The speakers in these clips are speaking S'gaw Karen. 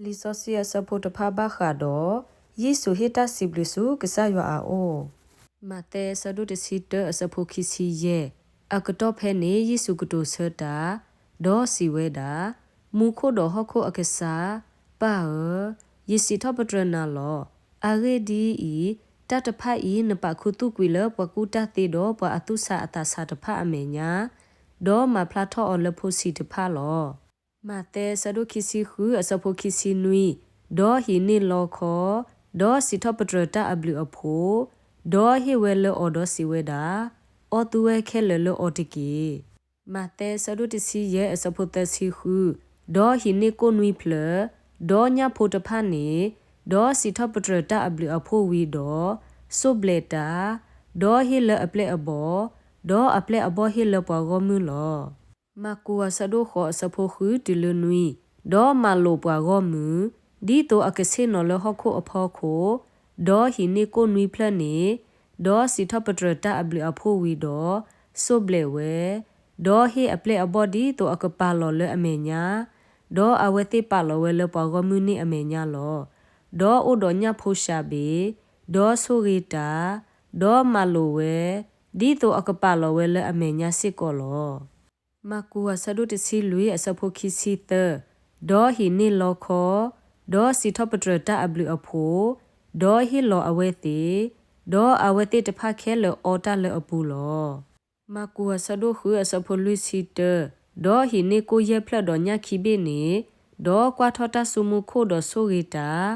လံာ်စီဆှံအဆၢဖိတဖၣ်ဘၣ်ဃးဒီး ယ့ၣ်ၡူးဟ့ၣ်တၢ်စံးဘျုးဆူကစၢ်ယွၤအအိၣ်. မးသဲအဆၢဒိၣ်တဆံတၢ အဆၢဖိခံဆံယဲၢ်, အကတီၢ်ဖဲန့ၣ် ယ့ၣ်ၡူးကတိၤဆၢတၢ်, ဒီးစံးဝဲဒၣ်, မူခိၣ်ဒီးဟီၣ်ခိၣ်အကစၢ်, ပၢ်ဧၢ, ယစံးထီၣ်ပတြၢၤနၤလီၤ. အဂ့ၢ်ဒ်အံၤ, တၢ်တဖၣ်အံၤ နပာ်ခူသူၣ်ကွံာ်လၢပှၤကူၣ်တၢ်သ့ဒီးပှၤအသူၣ်ဆးအသးဆးတဖၣ်အမဲာ်ညါ, ဒီးမၤဖျါထီၣ်အီၤလၢဖိဆံးတဖၣ်လီၤ. မးသဲအဆၢဒိၣ်ခံဆံဃု အဆၢဖိခံဆံနွံ, ဒီးဟံးန့ၢ်လီခီ, ဒီးစံးထီၣ်ပတြၢၤတၢ်အဘျုးအဖှိၣ်, ဒီးဟ့ၣ်ဝဲလၢအီၤဒီးစံးဝဲဒၣ်, အီသူဝဲခဲလၢာ်လၢအီၤတက့ၢ်. မးသဲအဆၢဒိၣ်တဆံယဲၢ် အဆၢဖိသၢဆံဃု, ဒီးဟံးန့ၢ်ကိၣ်နွံဖျၢၣ်, ဒီးညၣ်ဖိတဖၣ်န့ၣ်, ဒီးစံးထီၣ်ပတြၢၤတၢ်အဘျုးအဖှိၣ်ဝံၤဒီး, စိၣ်ဘျဲးတၢ်, ဒီးဟ့ၣ်လၢအပျဲၢ်အဘီၣ်, ဒီးအပျဲၢ်အဘီၣ်ဟ့ၣ်လၢပှၤဂီၢ်မုၢ်လီၤ. မၢ်ကူးအဆၢဒိၣ်ဃိး အဆၢဖိဃုတုၤလၢနွံ, ဒီးမၤလိာ်ပှၤဂီၢ်မုၢ်, ဒ်သိးအကဆ့ၣ်နီၤလၢဟီၣ်ခိၣ်အဖီခိၣ်, ဒီးဟံးန့ၢ်ကိၣ်နွံဖျၢၣ်န့ၣ်, ဒီးစံးထီၣ်ပတြၢၤတၢ်အဘျုးအဖှိၣ်ဝံၤဒီး, စိၣ်ဘျဲးဝဲ, ဒီးဟ့ၣ်အပျဲၢ်အဘီၣ်ဒ်သိးအကပာ်လီၤလၢအမဲာ်ညါ, ဒီးအဝဲသ့ၣ်ပာ်လီၤဝဲလၢပှၤဂီၢ်မုၢ်န့ၣ်အမဲာ်ညါလီၤ. ဒီးအိၣ်ဒီးညၣ်ဖိစှၤဘ့ၣ်, ဒီးဆိၣ်ဂ့ၤတၢ်, ဒီးမၤလိာ်ဝဲ, ဒ်သိးအကပာ်လီၤဝဲလၢအမဲာ်ညါစ့ၢ်ကီးလီၤ. မၢ်ကူးအဆၢဒိၣ်တဆံလွံၢ် အဆၢဖိခံဆံသၢ, ဒီးဟံးန့ၢ်လီခီ, ဒီးစံးထီၣ်ပတြၢၤတၢ်အဘျုးအဖှိၣ်, ဒီးဟ့ၣ်လီၤအဝဲသ့ၣ်, ဒီးအဝဲသ့ၣ်တဖၣ်ခဲလၢာ်အီတၢ်လၢအပူၤလီၤ. မၢ်ကူးအဆၢဒိၣ်ဃု အဆၢဖိလွံၢ်ဆံတၢ, ဒီးဟံးန့ၢ်ကိၣ်ယဲၢ်ဖျၢၣ်ဒီးညၣ်ခံဘ့ၣ်န့ၣ်, ဒီးကွၢ်ထီၣ်တၢ်ဆိကမိၣ်ခိၣ်ဒီးဆိၣ်ဂ့ၤတၢ်,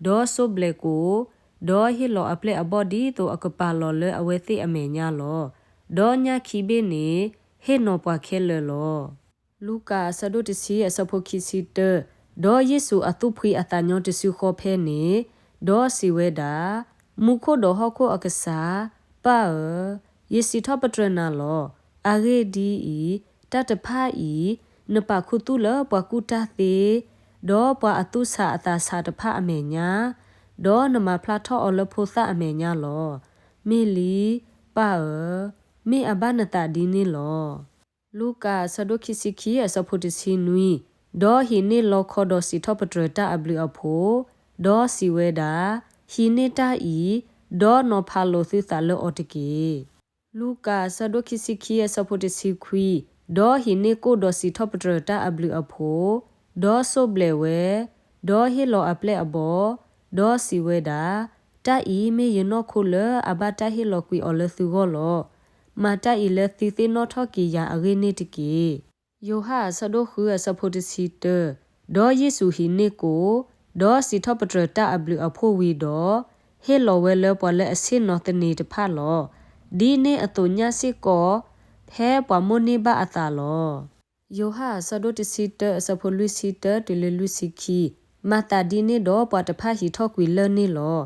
ဒီးစိၣ်ဘျဲးကိာ်, ဒီးဟ့ၣ်လီၤအပျဲၢ်အဘီၣ်ဒ်သိးအကပာ်လီၤလၢအဝဲသ့ၣ်အမဲာ်ညါလီၤ. ဒီးညၣ်ခံဘ့ၣ်န့ၣ်, ဟ့ၣ်နီၤပှၤခဲလၢာ်လီၤ. လူၤကၣ်အဆၢဒိၣ်တဆံ အဆၢဖိခံဆံတၢ, ဒီးယ့ၣ်ၡူးအသူၣ်ဖှံအသးညီတစုဃီဖဲန့ၣ်, ဒီးစံးဝဲဒၣ်, မူခိၣ်ဒီးဟီၣ်ခိၣ်အကစၢ်, ပၢ်ဧၢ, ယစံးထီၣ်ပတြၢၤနၤလီၤ. အဂ့ၢ်ဒ်အံၤ, တၢ်တဖၣ်အံၤ, နပာ်ခူသူၣ်လၢပှၤကူၣ်တၢ်သ့, ဒီးပှၤအသူၣ်ဆးအသးဆးတဖၣ်အမဲာ်ညါ, ဒီးနမၤဖျါထီၣ်အီၤလၢဖိသၣ်အမဲာ်ညါလီၤ. မ့ၢ်လံ, ပၢ်ဧၢ, မ့ၢ်အဘၣ်နသးဒ်န့ၣ်လီၤ. လူၤကၣ်အဆၢဒိၣ်ခံဆံခံ အဆၢဖိတဆံနွံ, ဒီးဟံးန့ၢ်လီခီဒီးစံးထီၣ်ပတြၢၤတၢ်အဘျုးအဖှိၣ်, ဒီးစံးဝဲဒၣ်, ဟံးန့ၢ်တၢ်အံၤ, ဒီးနီၤဖးလိာ်သုသးလၢအီၤတက့ၢ်. လူၤကၣ်အဆၢဒိၣ်ခံဆံခံ အဆၢဖိတဆံခွံ, ဒီးဟံးန့ၢ်ကိၣ်ဒီးစံးထီၣ်ပတြၢၤတၢ်အဘျုးအဖှိၣ်, ဒီးစိၣ်ဘျဲးဝဲ, ဒီးဟ့ၣ်လီၤအပျဲၢ်အဘီၣ်, ဒီးစံးဝဲဒၣ်, တၢ်အံၤမ့ၢ်ယနီၢ်ခိလၢအဘၣ်တၢ်ဟ့ၣ်လီၤကွံာ်အီၤလၢသုဂီၢ်လီၤ. မၤတၢ်အံၤလၢသုသ့ၣ်နီၣ်ထီၣ်က့ၤယၤအဂ့ၢ်န့ၣ်တက့ၢ်. ယိၤဟၣ်အဆၢဒိၣ်ဃု အဆၢဖိတဆံတၢ, ဒီးယ့ၣ်ၡူးဟံးန့ၢ်ကိၣ်, ဒီးစံးထီၣ်ပတြၢၤတၢ်အဘျုးအဖှိၣ်ဝံၤဒီး, ဟ့ၣ်လီၤဝဲလၢပှၤလၢအဆ့ၣ်နီၤသန့ၤတဖၣ်လီၤ. ဒ်န့ၣ်အသိးညၣ်စ့ၢ်ကီး, ဖဲပှၤမိၣ်န့ၢ်ဘၣ်အသးလီၤ. ယိၤဟၣ်အဆၢဒိၣ်တဆံတၢ အဆၢဖိလွံၢ်ဆံတၢတုၤလၢလွံၢ်ဆံခံ, မၤသးဒ်န့ၣ်ဒီးပှၤတဖၣ်ဟံးထီၣ်ကွံာ်လၢန့ၣ်လီၤ.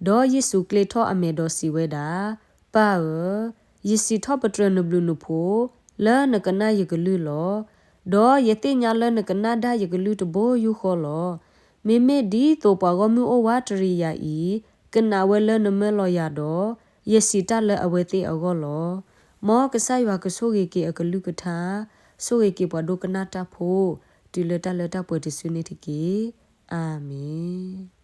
ဒီးယ့ၣ်ၡူးကျ့ထီၣ်အမဲာ်ဒီးစံးဝဲဒၣ်, ပၢ်ဧၢ, ယစံးထီၣ်ပတြၢၤနဘျုးနဖှိၣ်, လၢနကနၣ်ယကလုၢ်လီၤ. ဒီးယသ့ၣ်ညါလၢနကနၣ်ဒၣ်ယကလုၢ်တဘိယူၢ်ဃီလီၤ. မ့မ့ၢ်ဒ်သိးပှၤဂီၢ်မုၢ်အိၣ်ဝးတရံးယၤအံၤ, ကနၣ်ဝဲလၢနမၢလီၤယၤဒီး, ယစံးတၢ်လၢအဝဲသ့ၣ်အဂီၢ်လီၤ. မ်ကစၢ်ယွၤကဆိၣ်ဂ့ၤက့ၤအကလုၢ်ကထါ, ဆိၣ်ဂ့ၤက့ၤပှၤဒိကနၣ်တၢ်ဖိ, တုၤလၢတၢ်လၢတၢ်ပှဲၤတစုန့ၣ်တက့ၢ်. အၤမ့ၣ်.